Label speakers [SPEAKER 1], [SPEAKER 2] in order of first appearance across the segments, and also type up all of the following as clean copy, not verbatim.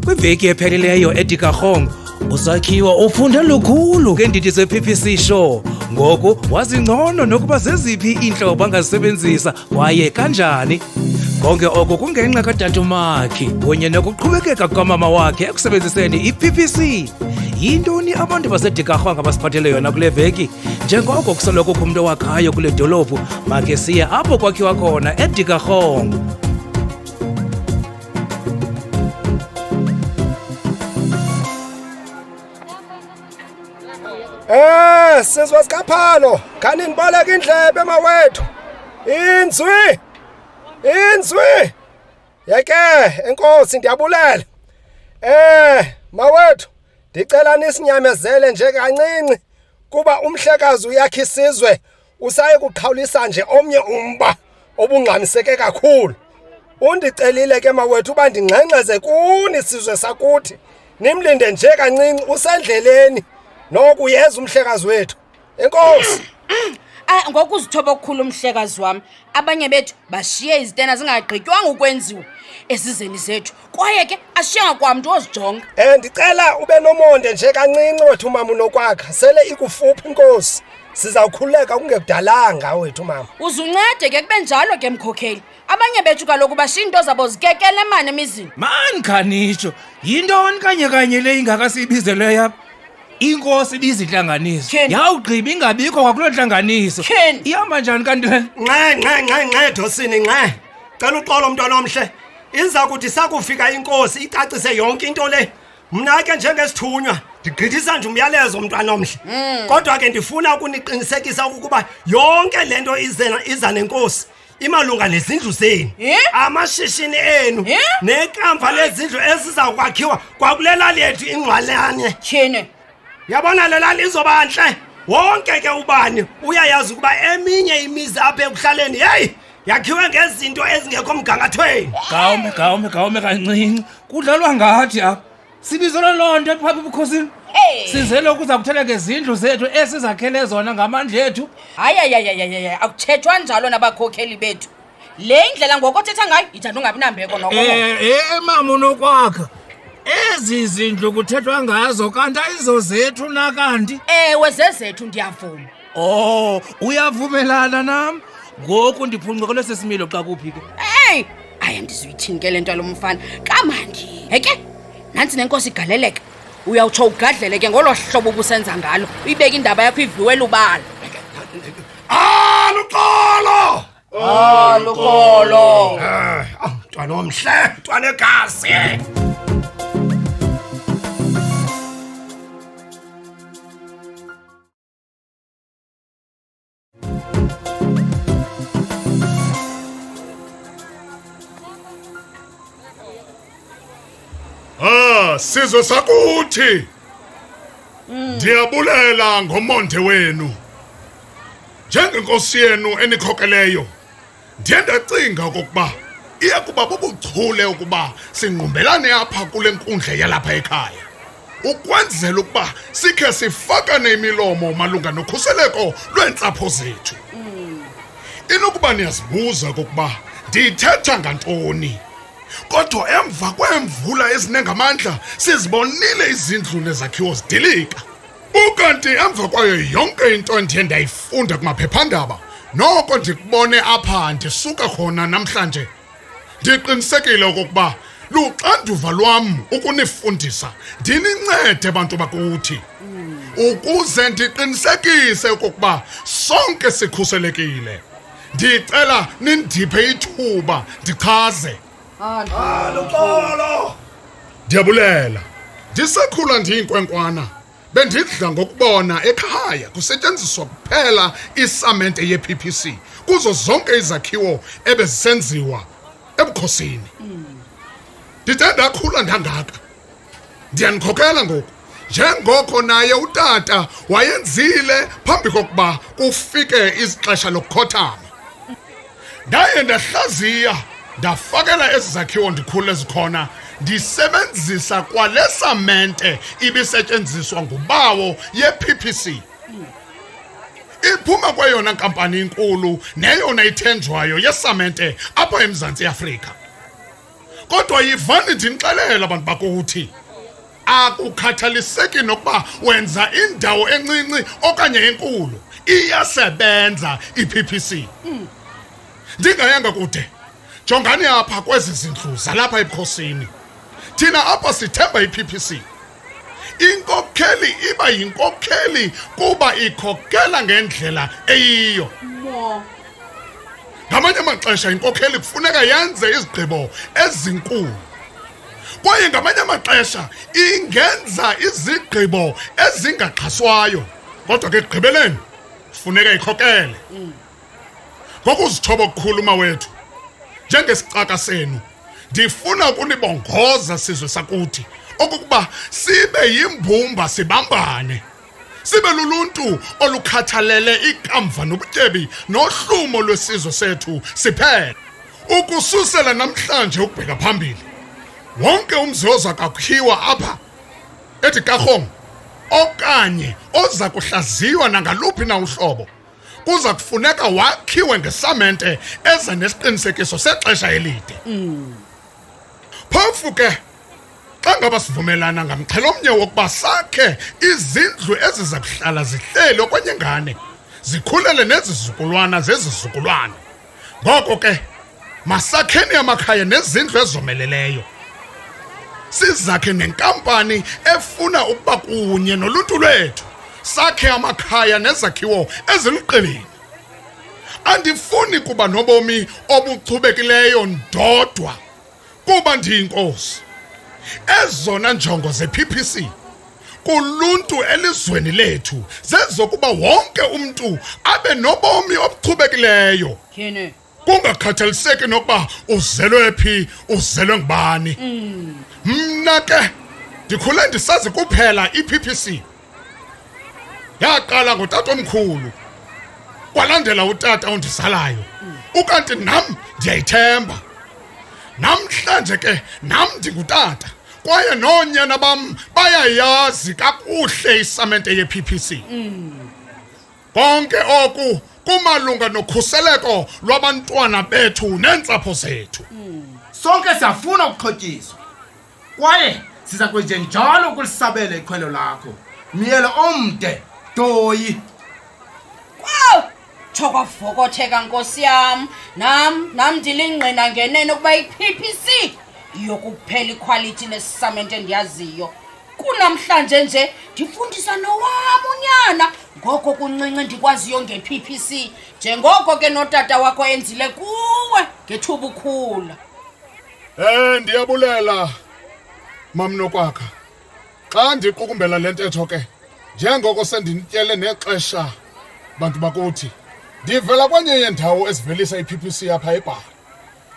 [SPEAKER 1] Kwiveki ephelileyo eDikagong uSakhiwo ufunde lukhulu ngeendidi ze-PPC Show. Ngoku wazi ngcono nokuba zeziphi iintlobo angazisebenzisa kwaye kanjani. Konke oku kungenxa kaTatumakhi kunye nokuqhubekeka kukamama wakhe ekusebenziseni i-PPC. Yintoni abantu baseDikagong abasiphathele yona kule veki? Njengoko kusoloko kukho umntu owakhayo kule dolophu, makhe siye apho kwakhiwa khona eDikagong.
[SPEAKER 2] Eh, sizwe sikaphalo, khani niboleka indlebe mawethu. Inzwi! Inzwi! Yeke, enkosi ndiyabulela. Eh, mawethu, ndicela nisinyamezele nje kancinci kuba umhlekazi uyakha isizwe usaye kuqhawulisa nje omnye umba obungxamiseke kakhulu. Undicelile ke mawethu uba ndingxengxeze kuni sizwe sakuthi nimlinde nje kancinci usendleleni noko uyeza umhlekazi wethu. Enkosi.
[SPEAKER 3] Ah, ngokuzithoba okukhulu umhlekazi wam abanye bethu bashiye izitena zingagqitywanga ukwenziwa ezizeni zethu kwaye ke ashiyanga kwamntu ozijonga
[SPEAKER 2] Eh ndicela ube nomonde nje kancinci wethu mama unokwakha sele ikufuphi inkosi. Sizawukhululeka kungekudalanga wethu mama.
[SPEAKER 3] Uzuncede ke kube njalo ke mkhokheli. Abanye bethu kaloku bashiya into zabo zikekele mani emizini.
[SPEAKER 1] Mani khanitsho, yintoni kanye kanye le ingaka siyibizelweyo apha? Inkosi ibiza intlanganiso.
[SPEAKER 3] Tyhini.
[SPEAKER 1] Yawugqiba ingabikho kwakuloo ntlanganiso.
[SPEAKER 3] Tyhini.
[SPEAKER 1] Ihamba njani kanti le?
[SPEAKER 2] Nxe nxe nxe nxe Dosini nxe. Cela uxolo mntwana omhle. Iza kuthi sakufika inkosi icacise yonke into le. Mna ke njengesithunywa ndigqithisa nje umyalezo mntwana omhle. Kodwa ke ndifuna ukuniqinisekisa ukuba yonke le nto iza nenkosi imalunga nezindlu zenu.
[SPEAKER 3] Eh?
[SPEAKER 2] Amashishini enu
[SPEAKER 3] Eh?
[SPEAKER 2] nekamva lezindlu eziza kwakhiwa kwakule lali yethu ingcwalane.
[SPEAKER 3] Tyhini.
[SPEAKER 2] Yabona le lali izoba ntle. Wonke ke ubani uyayazi ukuba eminye imizi apha ekuhlaleni heyi yakhiwe ngezinto ezingekho mgangathweni.
[SPEAKER 1] Gawume, gawume, gawume kancinci. Kudlalwa ngathi apha. Sibizelwe loo nto phaa ebukhosini.
[SPEAKER 3] Hey.
[SPEAKER 1] Sizele ukuza kuthela ngezindlu zethu esizakhele zona ngamandla ethu.
[SPEAKER 3] Hayi, hayi, hayi, hayi, hayi, akuthethwa njalo nabakhokheli bethu. Le indlela ngoku othetha ngayo ithanda ungabi nambeko noko.
[SPEAKER 1] Mama unokwakha. Ezi zindlu kuthethwa ngazo kanti ayizozethu na kanti?
[SPEAKER 3] Ewe, zezethu ndiyavuma.
[SPEAKER 1] Oh, uyavumelana nam? Ngoku ndiphuncukelwe sesimilo xa kuphi ke?
[SPEAKER 3] Hey, ayi andizuyithini ke le nto yalo mfana. Kamandi. Heke, nantsi nenkosi igaleleka. Uyawutsho ugadlele ke ngolo hlobo ubusenza ngalo. Uyibeke indaba yakho iviwe lubala.
[SPEAKER 2] Ah, luxolo!
[SPEAKER 3] Ah, luxolo.
[SPEAKER 2] Ah, mntwana omhle, mntwana egazi.
[SPEAKER 4] Ah, sizwe sakuthi. Ndiyabulela ngomonde wenu. Njengenkosi yenu enikhokeleyo, ndiye ndacinga okokuba iya kuba bubuchule ukuba singqumbelane apha kule nkundla yalapha ekhaya. Ukwenzela ukuba sikhe sifakane imilomo malunga nokhuseleko lweentsapho zethu. Inokuba niyazibuza okokuba ndithetha ngantoni. Kodwa emva kweemvula ezinengamandla sizibonile izindlu nezakhiwo zidilika. Ukanti emva kwayo yonke into endiye ndayifunda kumaphephandaba, noko ndikubone apha ndisuka khona namhlanje. Ndiqinisekile okokuba luxanduva lwam ukunifundisa ndinincede bantu bakuthi ukuze ndiqinisekise okokuba sonke sikhuselekile. Ndicela nindiphe ithuba ndichaze.
[SPEAKER 2] Luxolo!
[SPEAKER 4] Ndiyabulela. Ndisakhula ndiyinkwenkwana bendidla ngokubona ekhaya kusetyenziswa kuphela isamente ye-PPC kuzo zonke izakhiwo ebezisenziwa ebukhosini. Ndide ndakhula ndangaka. Ndiyanikhokela ngoku. Njengoko naye utata wayenzile phambi kokuba kufike ixesha lokukhothama. Ndaye ndahlaziya ndafakela ezi zakhiwo ndikhule zikhona ndisebenzisa kwale samente ibisetyenziswa ngubawo ye-PPC. Iphuma kweyona nkampani inkulu neyona ithenjwayo yesamente apha eMzantsi Afrika. Kodwa yivani ndinixelela abantu bakuthi akukhathaliseki nokuba wenza indawo encinci okanye enkulu, iyasebenza i-PPC. Ndingayanga kude, jongani apha kwezi zindlu zalapha ebukhosini. Thina apha sithemba i-PPC. Inkokheli iba yinkokheli kuba ikhokela ngendlela eyiyo. Ngamanye amaxesha inkokheli kufuneka yenze izigqibo ezinkulu. Kwaye ngamanye amaxesha ingenza izigqibo ezingaxhaswayo. Kodwa ke ekugqibeleni kufuneka ikhokele. Ngokuzithoba okukhulu mawethu, njengesicaka senu, ndifuna ukunibongoza sizwe sakuthi okokuba sibe yimbumba sibambane. Sibe luluntu olukhathalele ikamva nobutyebi nohlumo lwesizwe sethu siphela. Ukususela namhlanje ukubheka phambili, wonke umzi oza kwakhiwa apha eDikagong okanye oza kuhlaziywa nangaluphi na uhlobo kuza kufuneka wakhiwe ngesamente eza nesiqinisekiso sexesha elide. Phofu ke xa ngaba sivumelana ngamxhelomnye wokuba sakhe izindlu eziza kuhlala zihleli okwenyengane, zikhulele nezizukulwana zezizukulwana. Ngoko ke masakheni amakhaya nezindlu ezomeleleyo. Sizakhe nenkampani efuna ukuba kunye noluntu lwethu. Sakhe amakhaya nezakhiwo eziluqilima. Andifuni kuba nobomi obuchubekileyo ndodwa kuba ndiyinkosi. Ezona njongo ze-PPC kuluntu elizweni lethu zezokuba wonke umntu abe nobomi obuchubekileyo.
[SPEAKER 3] Tyhini.
[SPEAKER 4] Kungakhathaliseki nokuba uzelwe phi, uzelwe ngubani. Mna ke ndikhule ndisazi kuphela i-PPC. Yaqala ngotatomkhulu, kwalandela utata ondizalayo. Ukanti nam ndiyayithemba. Namhlanje ke nam ndingutata kwaye noonyana bam bayayazi kakuhle isamente ye-PPC. Konke oku kumalunga nokhuseleko lwabantwana bethu neentsapho zethu.
[SPEAKER 5] Sonke siyafuna ukuxhotyiswa kwaye siza kwenje njalo ukulisabela ikhwelo lakho. Myelo omde, Doyi.
[SPEAKER 3] Kwaw! Tsho kwavokotheka nkosi yam. Nam, nam ndilingqina ngenene ukuba i-PPC iyokuphela ikhwalithi nesamente endiyaziyo. Kunamhlanje nje ndifundisa nowam unyana ngoko kuncinci ndikwaziyo nge-PPC, njengoko ke notata wakho enzile kuwe ngethuba ukhula.
[SPEAKER 4] Ndiyabulela Mamnokwakha. Xa ndiqukumbela le ntetho ke, njengoko sendinityele nexesha bantu bakuthi, ndivela kwenye yeendawo ezivelisa i-PPC apha eBhayi.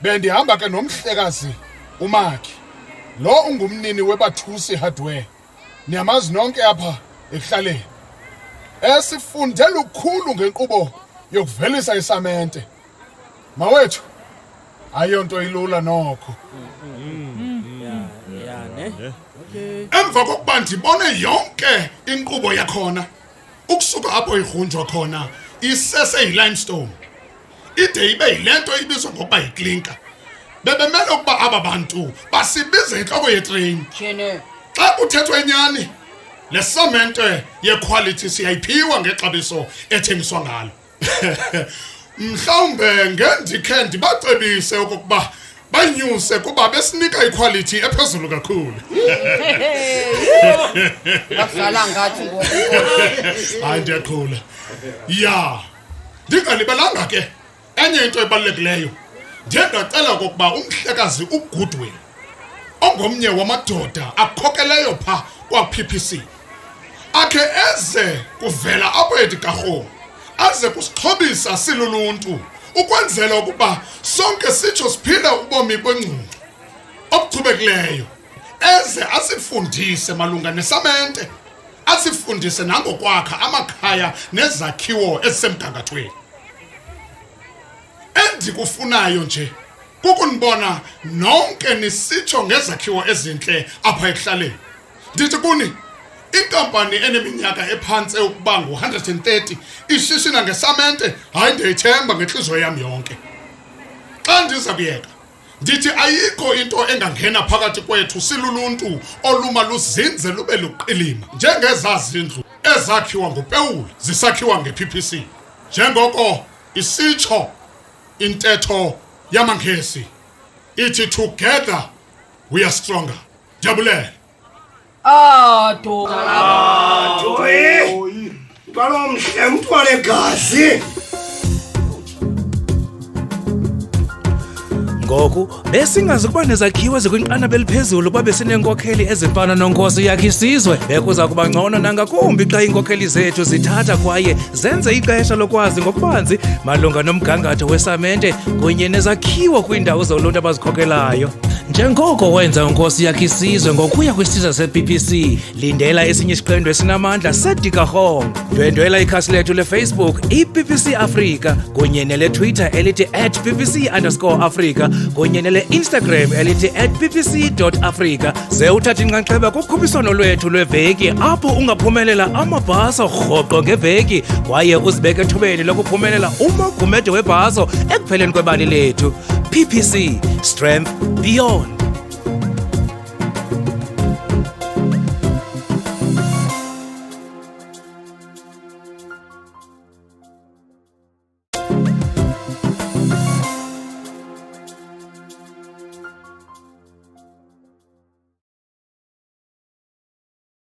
[SPEAKER 4] Bendihamba ke nomhlekazi uMakhi, lo ungumnini weBathusi Hardware. Niyamazi nonke apha ekuhlaleni. Esifunde lukhulu ngenkqubo yokuvelisa isamente. Mawethu, ayonto ilula nokho. Emva kokuba ndibone yonke inkqubo yakhona, ukusuka apho igrunjwa khona isese yilimestone, ide ibe yile nto ibizwa ngokuba yiklinka. Bebemele ukuba aba bantu basibize intloko yetreyini.
[SPEAKER 3] Tyhini.
[SPEAKER 4] Xa kuthethwa inyani, le samente yekhwalithi siyayiphiwa ngexabiso ethengiswa ngalo. Mhlawumbe ngendikhe ndibacebise okokuba banyuse kuba besinika ikhwalithi ephezulu kakhulu.
[SPEAKER 3] Bakudlala ngathi ngoku.
[SPEAKER 4] Hayi, ndiyaqhula. Ya, ndingalibalanga ke enye into ebalulekileyo. Ndiye ndacela okokuba umhlekazi uGoodwill, ongomnye wamadoda akhokeleyo pha kwa-PPC, akhe eze kuvela apho eDikagong, aze kusixhobisa siluluntu ukwenzela ukuba sonke sitsho siphile ubomi bengcungcu obuchubekileyo. Eze asifundise malunga nesamente, asifundise nangokwakha amakhaya nezakhiwo ezisemgangathweni. Endikufunayo nje Kukunibona nonke nisitsho ngezakhiwo ezintle apha ekuhlaleni. Ndithi kuni inkampani eneminyaka ephantse ukuba ngu-130 ishishina ngesamente, hayi ndiyayithemba ngentliziyo yam yonke. Xa ndiza kuyeka ndithi ayikho into engangena phakathi kwethu siluluntu oluma luzinze lube luqilima njengezaa zindlu ezakhiwa nguPewula zisakhiwa nge-PPC. Njengoko isitsho intetho yamaNgesi ithi together we are stronger. Ndiyabulela.
[SPEAKER 3] Ah, do.
[SPEAKER 2] Joyi! Mntwana omhle, mntwana egazi.
[SPEAKER 1] Ngoku besingazi ukuba nezakhiwo ezikwinqanaba eliphezulu kuba besineenkokheli ezifana noNkosi yakhe isizwe. Bekuza kuba ngcono nangakumbi xa iinkokheli zethu zithatha kwaye zenze ixesha lokwazi ngokubanzi malunga nomgangatho wesamente kunye nezakhiwo kwiindawo zoluntu abazikhokelayo. Njengoko wenza uNkosi yakhe isizwe ngokuya kwisiza se-PPC, lindela esinye isiqendu esinamandla seDikahong. Ndwendwela ikhasi lethu leFacebook iPPC Africa kunye neleTwitter elithi at PPC underscore Africa kunye nele-Instagram elithi at PPC dot Africa ze uthathe inxaxheba kukhuphiswano lwethu lweveki apho ungaphumelela amabhaso rhoqo ngeveki kwaye uzibeke ethubeni lokuphumelela umagumede webhaso ekupheleni kwebali lethu. PPC, strength beyond.